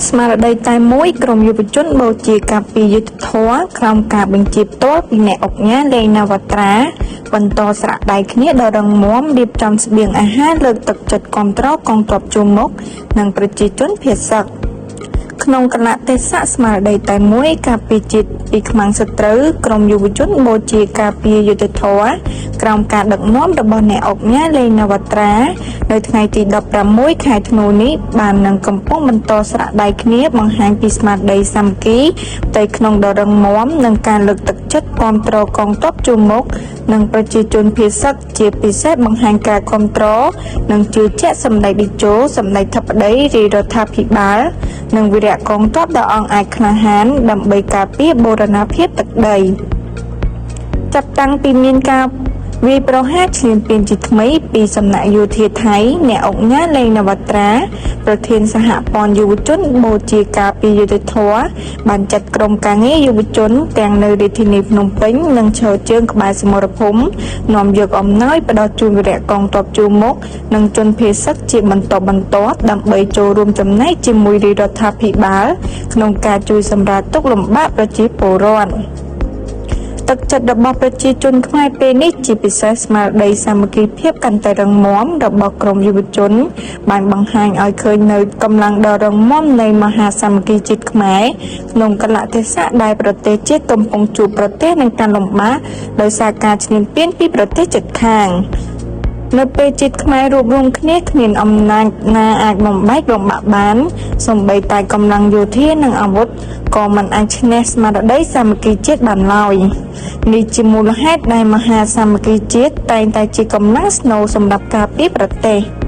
ស្មារតីតែមួយក្រុមយុវជនបូជាការពារយុត្តិធម៌ក្រោមការបញ្ជាផ្ទាល់ពីអ្នកឧកញ៉ាឡេងណាវត្រាបន្តស្រាក់ដៃគ្នាដ៏រឹងមាំរៀបចំស្បៀងអាហារលើកទឹកចិត្តគាំទ្រកងទ័ពជួរមុខនិងប្រជាជនភៀសសឹកក្នុងកលៈទេសៈស្មារតីតែមួយការពារជាតិពីខ្មាំងសត្រូវក្រុមយុវជនបូជាការពារយុត្តិធម៌ក្រោមការដឹកនាំរបស់អ្នកឧកញ៉ាឡេងណាវត្រានៅថ្ងៃទី16ខែធ្នូនេះបាននឹងកំពុងបន្តស្រាក់ដៃគ្នាបង្ហាញពីស្មារតីសាមគ្គីផ្ទៃក្នុងដ៏រឹងមាំនិងការលើកទឹកចិត្តគាំទ្រកងទ័ពជួរមុខនិងប្រជាជនភៀសសឹកជាពិសេសបង្ហាញការគាំទ្រនិងជឿជាក់សម្ដេចតេជោសម្ដេចធិបតីរាជរដ្ឋាភិបាលនិងវីរៈកងទ័ពដ៏អង់អាចក្លាហានដើម្បីការពារបូរណភាពទឹកដីចាប់តាំងពីមានការវាយប្រហារឈ្លានពានជាថ្មីពីសំណាក់យោធាថៃអ្នកឧកញ៉ាឡេងនវត្រាប្រធានសហព័ន្ធយុវជនបូជាការពារយុត្តិធម៌បានចាត់ក្រុមការងារយុវជនទាំងនៅរាជធានីភ្នំពេញនិងឈរជើងក្បែរសមរភូមិនាំយកអំណោយផ្ដល់ជូនវីរៈកងទ័ពជួរមុខនិងជនភៀសសឹកជាបន្តបន្ទាប់ដើម្បីចូលរួមចំណែកជាមួយរាជរដ្ឋាភិបាលក្នុងការជួយសម្រាលទុក្ខលំបាកប្រជាពលរដ្ឋ ទឹកចិត្តរបស់ប្រជាជនខ្មែរពេលនេះជាពិសេសស្មារតីសាមគ្គីភាពកាន់តែរឹងមាំរបស់ក្រមយុវជន បានបង្ហាញឲ្យឃើញនូវកម្លាំងដ៏រឹងមាំនៃមហាសាមគ្គីជាតិខ្មែរក្នុងកលៈទេសៈដែលប្រទេសជាតិកំពុងជួបប្រទះនឹងការលំបាកដោយសារការឈ្លានពានពីប្រទេសជិតខាង នៅពេលជាតិខ្មែររួបរួមគ្នាគ្មានអំណាចណាអាចបំបែកបំបាក់បានសូម្បីតែកម្លាំងយោធានិងអាវុធក៏មិនអាចឈ្នះស្មារតីសាមគ្គីជាតិបានឡើយនេះជាមូលហេតុដែលមហាសាមគ្គីជាតិតែងតែជាកម្លាំងស្នូលសម្រាប់ការពារប្រទេស។